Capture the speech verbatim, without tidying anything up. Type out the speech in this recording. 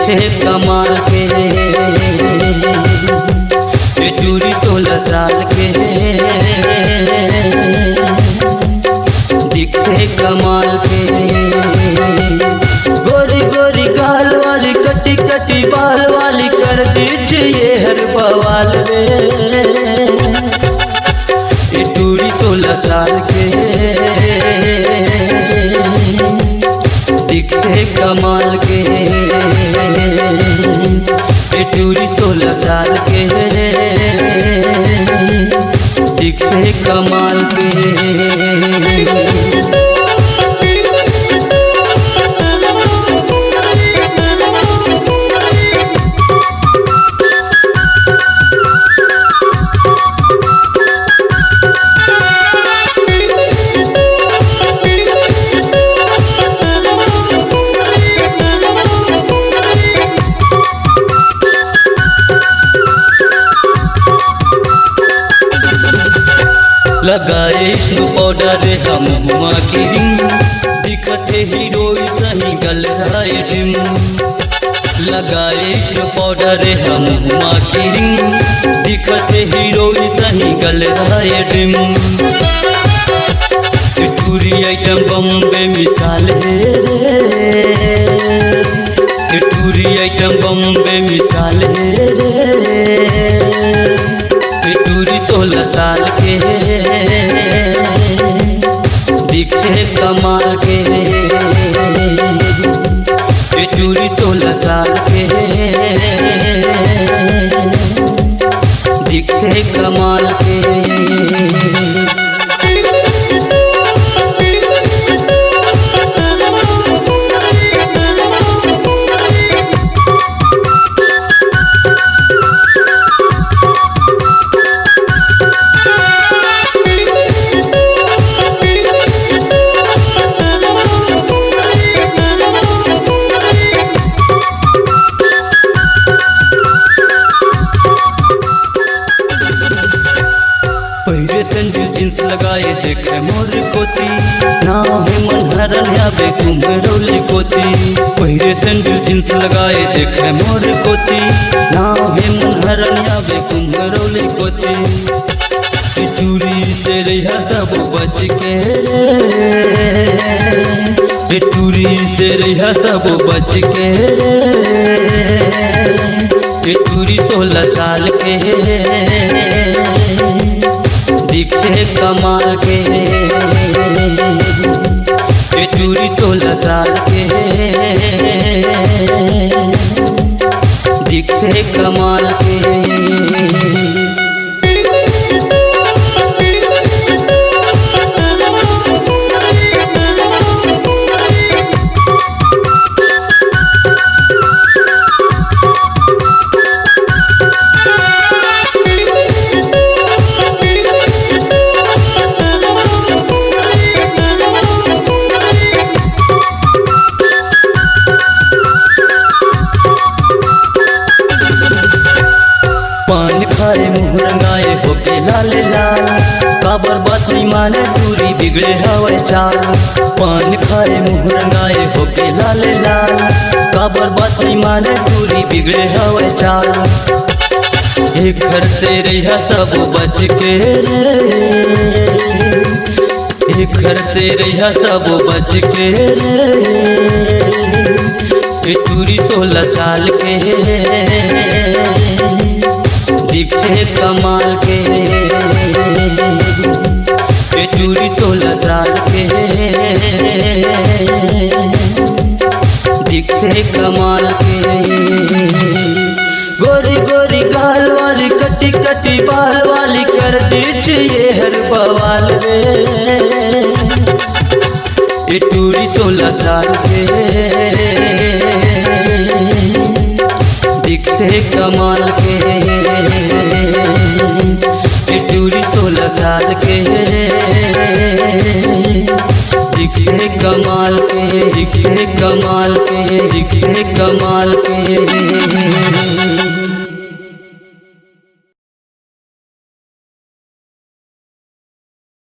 दिखथे कमाल के। ए टूरी सोलह साल के, दिखथे कमाल के। गोरी गोरी गाल वाली, कटी कटी बाल वाली, कर दीजिए हर बवाल रे। ए टूरी सोलह साल के, दिखथे कमाल के। ए टूरी सोलह साल के, दिखथे कमाल के। लगाए स्नो पाउडर हम हुआ क्रीम, दिखथे हीरो सही गल राय ड्रीम। लगाए स्नो पाउडर हम हुआ क्रीम, दिखथे हीरो सही गल राय ड्रीम। टूरी आइटम बम बेमिसाल हे रे, टूरी आइटम बम बेमिसाल हे रे। ए टूरी सोलह साल के, दिखथे कमाल के। ए टूरी सोलह साल के, दिखथे कमाल के। पहिरे सैंडल जींस लगाए देखे मोर कोती, नाव हे मन हरन आवे कुम्हरौली कोती। पहिरे सैंडल जींस लगाए देखे मोर कोती, नाव हे मन हरन आवे कुम्हरौली कोती। ए टूरी से रहिया सब बच के रे, ए टूरी से रहिया सब बच के रे। ए टूरी सोलह साल के, दिखथे कमाल के। ए टूरी सोलह साल के, दिखथे कमाल के। पान खाए मुंह रंगाए होके लाल लाल, काबर बात नहीं माने टूरी बिगड़े हवय चाल। पान खाए मुंह रंगाए होके लाल लाल, काबर बात नहीं माने टूरी बिगड़े हवय चाल। एखर से रहिया सब बच के रे, एखर से रहिया सब बच के रे। ए टूरी सोलह साल के, दिखथे कमाल के। ए टूरी सोलह साल के, दिखथे कमाल के। गोरी गोरी गाल वाली, कटी कटी बाल वाली, कर दीजिए हर बवाल रे। ए टूरी सोलह साल के, दिखथे कमाल के। ए टूरी सोलह साल के, दिखथे कमाल के, दिखथे कमाल के, दिखथे कमाल के।